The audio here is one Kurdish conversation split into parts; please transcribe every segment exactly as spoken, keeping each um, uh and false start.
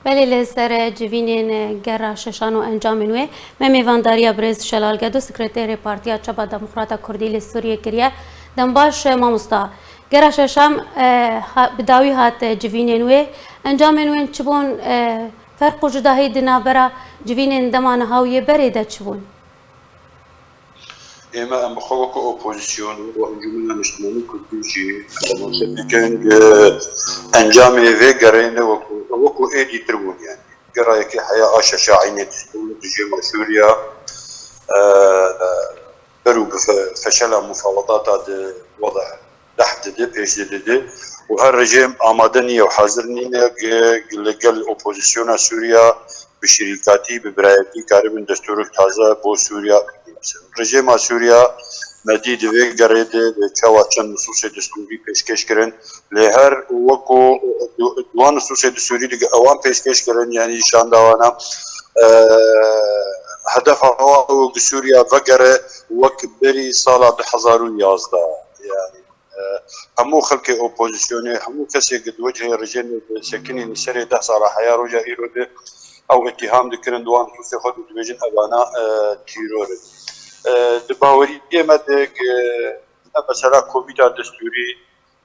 Belê, li ser civînên gera şeşan û encamên wê me mêvandariya birêz Şelal Gedo, sekreterê Partiya Çapa Demokrata Kurdî li Sûriyê kiriye. Dem baş mamosta. Gera şeşan, e, ha-, bi dawî hat civînên wê. Encamên wên çi bûn? E, ferq û cudahî di navbera civînên dema niha û yê berê de çi bûn? Ême em bi xwe weke opozîsyon, weke Encûmena Niştimanî Kurdî jî, em weke dikin, e, encamê vê gerê ne wekû, wekû êdî tir bûn yani. Gera yekê heya a şeşa eynê destûr di jê me Sûriya, e, ber û bi fe-, feşela mufawedata di wede deh didi, pêş de didi û her rejîm amade nîye û hazir nîne gi-, gi-, li gel opozîsyona Sûriya bi şirîkatî, bi birayetî karibin destûrek taze bo Sûriya binivîsin. Rejîma Sûriya me dî di vê gerê de bi çawa çend nisûsê destûrî pêşkêş kirin, lê her wekû du-, duwan nisûsê destûrî di ewan pêşkêş kirin, yanî şanda wana, e, hedefa wa ew gi Sûriya vegere wek berî sala du hezar û yazdeh. Yani, e, hemû xelkê opozîsyonê, hemû kesê ku di wecihê rejîmê de sekinîn, serê deh sala heya roja îro de ew îttiham dikirin, di wan nusûsê xwe de dibêjin evana, e, tîror in. E, di baweriyê me de ku ev mesela komîta destûrî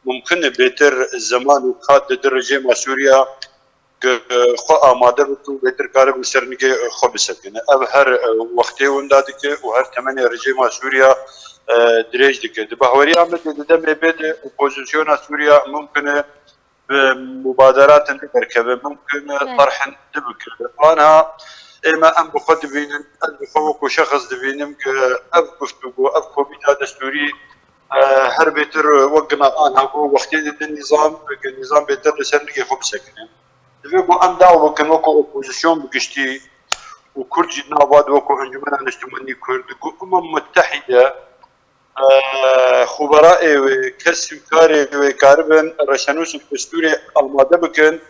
mumkin e bêtir zeman û kat dide rejîma Sûriya ku xwe amade bike û bêtir kare bi ser nigê xwe bisekine. Ev her, e, wextê winda dike û her temenê rejîma Sûriya, e, dirêj dike. Di bahweriya min de di demê bê de opozîsyona Sûriya mumkin e bi mubaderatin derkeve, mumkin e terhin dibike. Anha ême em bi xwe dibînin, ez bi xwe wekû şexs dibînim ku ev guftûgo, ev komîta destûrî, e, her bêtir wek gina anha ku wextê dide nîzam, nîzam bêtir li ser nigê xwe bisekine. Divê ku em daw bikin wekû opozîsyon bi giştî û Kurd jî di nav de wekû Encûmena Niştimanî Kurd, ku Umem Mutehîde, e, xuberayê wê, kes û karê wê karibin reşenûsek destûrê amade bikin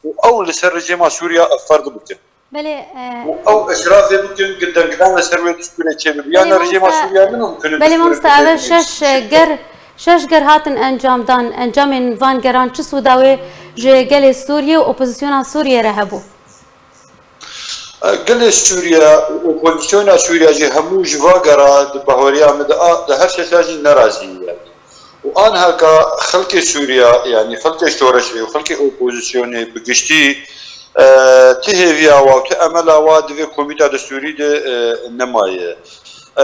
û ew li ser rejîma Sûriya ev ferz bikin. Belê, e, û ew eşrafê bikin ku dengdan li ser wê destûrê çêbibe. Yan rejîma Sûriya ne mumkin e. Belê mamosta, ev şeş ger, şeş ger hatin encamdan, encamên van geran çi sûda wê ji gelê Sûriyê û opozîsyona Sûriyê re hebû? Gelê Sûriye û opozîsyona Sûriye jî hemû ji va gera di bahweriya min de a, di her şeşa jî nerazî ye. Û anheka xelkê Sûriye, yanî xelkê şoreşê û xelkê opozîsyonê bi giştî, e, ti hêviya wa û ti emela wa di vê komîta destûrî de, e, nemaye. E,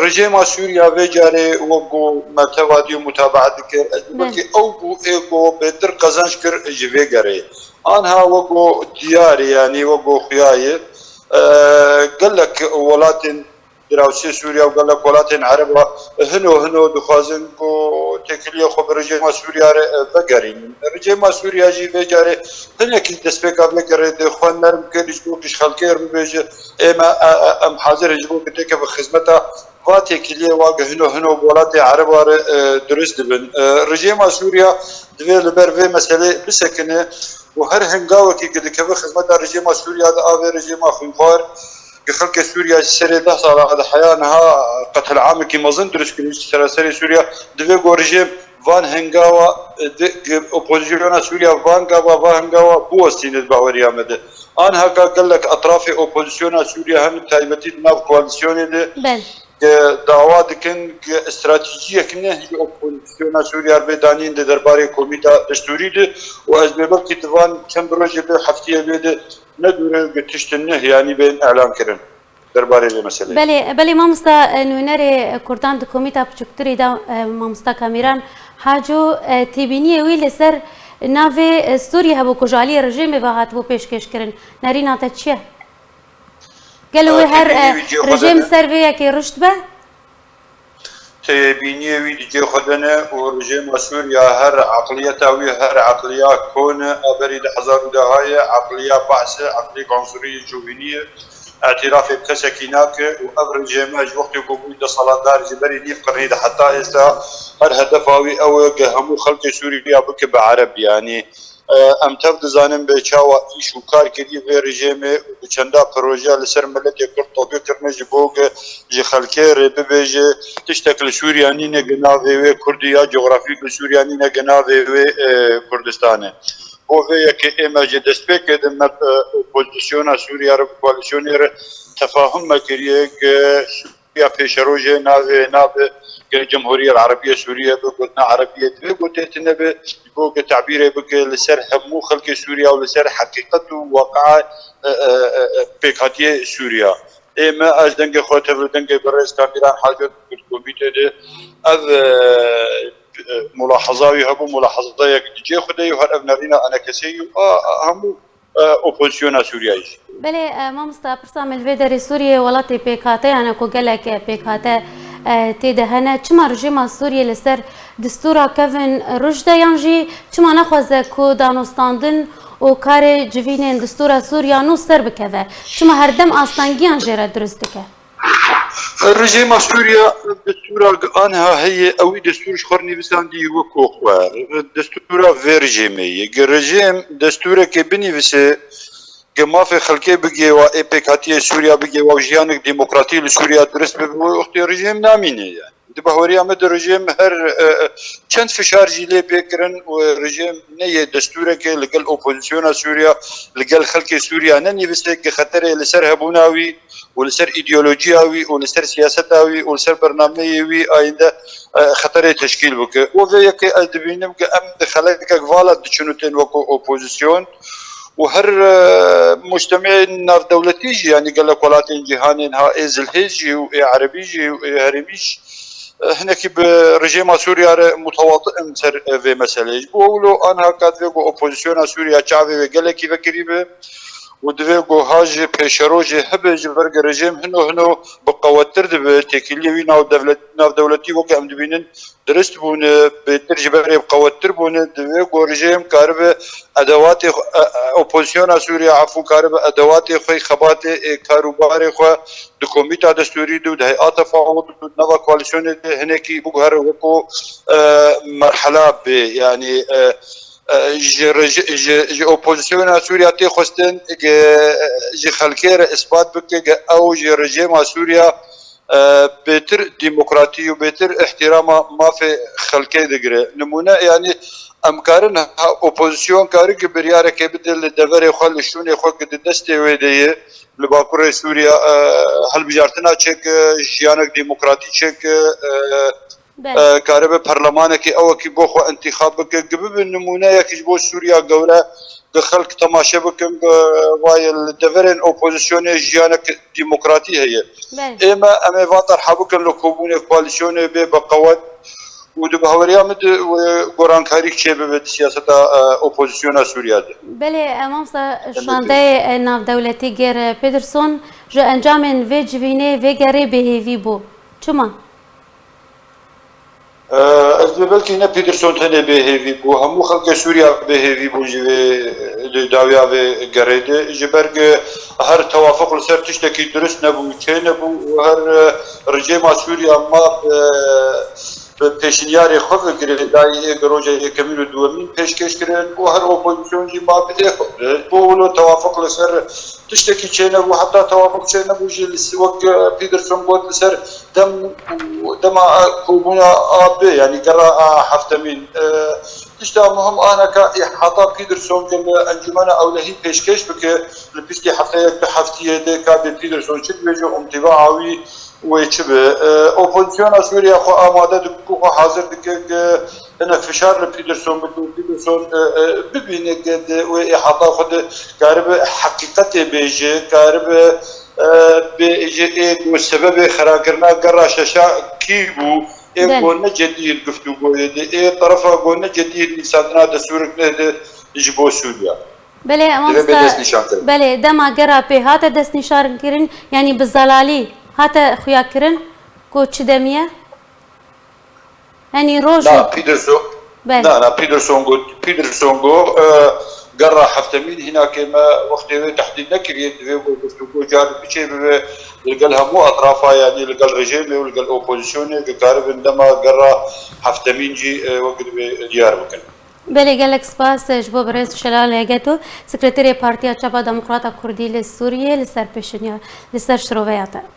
rejêma Sûriya vê carê wek ku me teva dî û mutabaa dikir, ez dibekî ew bû ê ku bêtir qezenc kir ji vê gerê. Anha wek ku diyar e, yanî wek ku xuya ye, e, gelek welatên derawsê Sûriya û gelek welatên Ereba hino hino dixwazin ku têkiliyê xwe bi rejêma Sûriya re, e, vegerînin. Rejêma Sûriya jî vê carê hinekî destpêka vê gerê de xwe nerm kir, ji bo ku ji xelkê re bibêje, ê me, e, e, em hazir in ji bo ku têkeve xizmeta va têkiliyê wa ku hino hino bi welatê Ereba re, e, dirust dibin. E, rejêma Sûriya divê li ber vê meselê bisekine û her hengawekî ku dikeve xizmeta rejêma Sûriya de a vê rejêma xwînxwar, ku xelkê Sûriya ji serê deh sala de heya niha qetil'amekî mezin dirust kiriye ji seraserê Sûriya, divê ku rejêm van hengawa, e, di, ku opozîsyona Sûriya van gava, van hengawa biwestîne di baweriya me de. Anheka gelek etrafê opozîsyona Sûriya hene bi taybetî di nav koalîsyonê de, Belê. ku dawa dikin ku stratejiyek ne ji opozîsyona Sûriya re bê danîn di derbarê komîta destûrî de û ez bê belkî di van çend rojê de heftiyê bê de ne dûre ku tiştin ne hiyanî bên elan kirin derbarê vê meseleyê. Belê, belê mamosta, e, nûnerê Kurdan di komîta piçûktirî de, e, mamosta Kamîran Haco, e, têbîniyê wî li ser navê, e, Sûriyê hebû ku ji aliyê rejêmê ve hatibû pêşkêşkirin. Nerîna te çi ye? Gelo wê her, e, rejêm ser vê yekê rişt be? Têbîniyê wî di cê xwe de ne û rejêma Sûriya her eqliyeta wî her eqliya kon e, a berî di hezar û deha ye, eqliya Ba's e, eqliyek unsurî yê şovînî ye, îtirafê bi kesekî nake û ev rejême ji wextê ku bû desthilatdar ji berî nîv qirnî de heta êsta her hedefa wî ew e ku hemû xelkê Sûriya bike bi Ereb, yanî E, em tev dizanin bi çawa îş û kar kiriye vê rejêmê û bi çenda proje li ser miletê Kurd tatbîq kirine ji bo ku ji xelkê re bibêje tiştek li Sûriya nîne gi navê wê Kurdî ya cografîk li Sûriya nîne gi navê wê, e, Kurdistanê. Bo vê yekê ême ji destpêkê de me, e, opozisyona Sûriye re, koalîsyonê re tefahum me kiriye ke Sûriya pêşerojê navê nabe ke Cemhuriyet Erebiye Sûriye be, gotina Erebiye divê gotê tune be, ji bo ke tebîrê bike li ser hemû xelkê Sûriya û li ser heqîqet û waqi'a, e, e, e, e, pêkhatiyê Sûriya. Ê me, ez dengê xwe tev li dengê birêz Kamîran Hacet û komîtê de ev, e, e, mulahaza wî hebû, mulahazayek di cê xwe de ye û her ev nerîna enekesê ye û a, a, hemû, e, opozisyona Sûriyeyê jî. Belê, e, mamosta, pirsa me li vê derê Sûriyê welatê pêkhateyan e ku gelek, e, pêkhate, e, tê de hene. Çima rejîma Sûriyê li ser distûra kevin ruj de yan jî çima naxwaze ku danûstandin û karê civînên distûra Sûriya nû ser bikeve? Çima herdem astengiyan jê re dirust dike? Rejîma Sûriya destûra anha heye, ewî destûr ji xwe nivîsandî weko xwe. Destûra vê rejîmê ye. Ge rejîm destûrekê binivîse, ge mafê xelkê bigê wa, ê pêkhatiyê Sûriya bigê wa û jiyanek demokratî li Sûriya dirust bibe, wê wextê rejîm namîne ye. Di bahweriya me de rejîm her, e, çend fişar jî lê pê kirin û rejîm neyê destûrekê li gel opozisyona Sûriya, li gel xelkê Sûriya nenivîse, ke xeterê li ser hebûna wî û li ser îdeolojiya wî û li ser siyaseta wî û li ser bernameyê wî ayînde, e, xeterê teşkîl bike. Û vê yekê ez dibînim ke em di xelekek vala diçin û tên weko opozisyon û her, e, mujtemeyên navdewletî jî, yanî gelek welatên cîhanê niha ê zilhêz jî û ê erebî jî û ê herêmî jî, e, hinekî bi rejîma Sûriya re mutewatî in ser, e, vê meseleyê. Ji bo wilo anha ka divê ku opozisyona Sûriya çavê wê gelekî vekirî be û divê ku ha ji pêşerojê hebe ji ber ku rejîm hino hino bi qewettir dibe, têkiliyê wî navdewlet-, navdewletî weke em dibînin dirust bûne, bêtir ji berê bi qewettir bûne, divê ku rejîm karibe edewatê xwe, e, e, opozisyona Sûriye, efû, karibe edewatê xwe, xebatê, ê, karûbarê xwe di komîta destûrî de û di heyata tefawut û di nava koalîsyonê de hinekî biguhere weko, e, merhela bê. Yanî, e, e, ji reji-, ji, ji opozisyona Sûriya tê xwestin, ge, e, ji xelkê re ispat bike, ge ew ji rejîma Sûriya, e, bêtir demokratî û bêtir îhtîrama mafê xelkê digire. Nimûne, yanî em karin ha opozisyon kari ki biryarekê bide li deverê xwe, li şûnê xwe ki di destê wê de ye, li Bakurê Sûriya, e, hilbijartina çêke, jiyanek demokratî çêke, e, Belê. E, karibe perlemanekî ewekî bo xwe întîxab bike, ki bibe nimûneyek ji bo Sûriya gewre, ki xelk temaşe bikin, ki vayê li deverên opozisyonê jiyanek demokratî heye. Belê. Ê me, em ê va terha bikin li kobûnê koalîsyonê bê bi qewet û di bahweriya min de wê gorankarîk çêbibe di siyaseta, e, opozisyona Sûriya de. Belê, e, mamosta, Em ê şandeyê, e, navdewletî Geir Pedersen ji encamên vê civînê, vê gerê bêhêvî bû. Çima? Eee, ez dibê belkî ne Pedersen tenê bêhêvî bû, hemû xelkê Sûriya bêhêvî bûn ji vê, di dawiya vê gerê de. Ji ber ku her tewafuq li ser tiştekî dirust nebû, çê nebû û her, e, rejîma Sûriya ma bi, bi pêşinyarê xwe ve girêdayî ê ku roja yekemîn û duwemîn pêşkêş kirin û her opozîsyon jî ma bi ê xwe. Bo wilo tewafuq li ser tiştekî çênebû, heta tewafuq çênebû jî li s-, wek, e, Pedersen got, li ser dem û dema, e, kobûna A B, yanî gera a heftemîn. E, tişta muhim aneka îhata Pedersen ke li Encûmena Ewlehî pêşkêş bike, li piştî hefteyek du heftiyê de ka bê Pedersen çi dibêje, umtîbaa wî wê çi be. E, opozisyona Sûriye xwe amade dike, xwe hazir dike ke hinek fişar li Pedersen bike û Pedersen, e, e, bibîne ke di wê îhata xwe de karibe heqîqetê bêje, karibe, e, bêje ê ku sebebê xerakirina gera şeşa kî bû, ê Belê. ku ne cedî yê guftûgoyê de, ê terefa ku ne cedî yê nivîsandina destûrek nehde ji bo Sûriye. Belê, Divê bê mamosta, destnîşankirin. Belê, dema gera pê hate destnîşankirin, yanî bi zelalî hate xuyakirin ku çi demî ye? Yanî roj û Na, Pedersen, Belê. na, na, Pedersen got, Pedersen got, e, gera heftemîn hînakê me wextê wê tehdîd nekiriye, divê ku guftûgo car biçê bibe li gel hemû etrafa, yanî li gel rejîmê û li gel opozîsyonê, ku karibin dema gera heftemîn jî, e, wek divê diyar bikin. Belê, gelek spas ji bo birêz Şelal Geto, Sekreterê Partiya Çapa Demokrata Kurdî li Sûriyê, li ser pêşinya-, li ser şiroveya te.